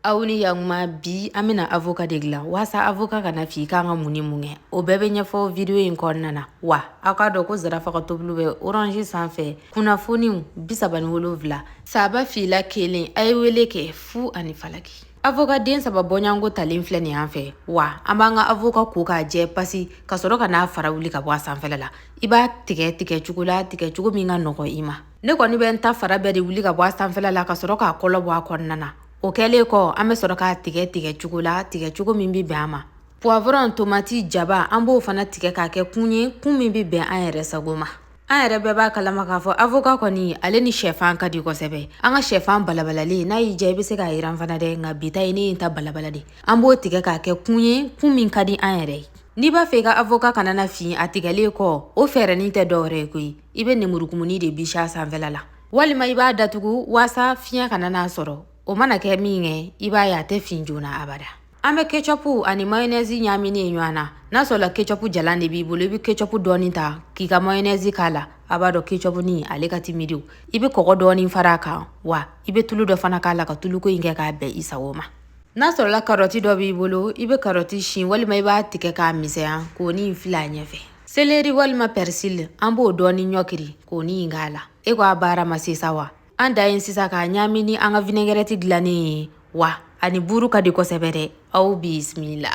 Aw ni yakuma. Bi an bɛna avocat de dilan. Waasa avocat kana fin, k'an ka mun ni mun kɛ, o bɛɛ bɛ ɲɛfɔ vidéo in kɔnɔna na. Wa aw k'a dɔn ko Zarafa ka tobiliw bɛ Orange sanfɛ, kunnafoniw 37 3 0 1. A ye wele kɛ fu ani falaki. Avocat den saba bɔɲɔgɔnko talen filɛ nin y'an fɛ. Wa an b'an ka avocat ko k'a jɛ pasi, ka sɔrɔ ka n'a fara wuli ka bɔ a sanfɛla la. I b'a tigɛ tigɛ cogo la, tigɛ cogo min ka nɔgɔ i ma. Ne kɔni bɛ n ta fara bɛɛ de wuli ka bɔ a sanfɛla la, ka sɔrɔ k'a kɔlɔ bɔ a kɔnɔna na. O kɛlen kɔ, an bɛ sɔrɔ k'a tigɛ tigɛ cogo la, tigɛ cogo min bɛ bɛn a ma. Poivron, tomati, jaba, an b'o fana tigɛ k'a kɛ kun ye, kun min bɛ bɛn an yɛrɛ sago ma. An yɛrɛ bɛɛ b'a kalama k'a fɔ avocat kɔni, ale ni sɛfan ka di kosɛbɛ. An ka sɛfan balabalalen, n'a y'i diya, i bɛ se k'a yiran fana dɛ, nka bi ta ye, ne ye n ta balabala de. An b'o tigɛ k'a kɛ kun ye, kun min ka di an yɛrɛ ye. N'i b'a fɛ i ka avocat kana na fin a tigɛlen kɔ, o fɛɛrɛnin tɛ dɔwɛrɛ ye koyi, i bɛ nemurukumuni de bisi a sanfɛla la, walima i b'a datugu waasa fiɲɛ kana n'a sɔrɔ. O mana kɛ min kɛ, i b'a ye a tɛ fin joona abada. An bɛ ketchup ani mayonnaise ɲaaminen ɲɔgɔn na. N'a sɔrɔla ketchup jalan de b'i bolo, i bɛ ketchup dɔɔni ta k'i ka mayonnaise k'a la. A b'a dɔn ketchup ni ale ka timidi. I bɛ kɔgɔ dɔɔni fara a kan, wa i bɛ tulu dɔ fana k'a la, ka tuluko in kɛ k'a bɛn i sago ma. N'a sɔrɔla karɔti dɔ b'i bolo, i bɛ karɔti sin walima i b'a tigɛ k'a misɛnya k'o ni fili a ɲɛfɛ. Céleri walima persil, an b'o dɔɔni ɲɔkiri k'o ni k'a la. E ko a baara ma se sa wa? An da ye sisan k'a ɲaami ni an ka vinaigrette dilannen ye. Wa ani buru ka di kosɛbɛ dɛ. Aw bisimila.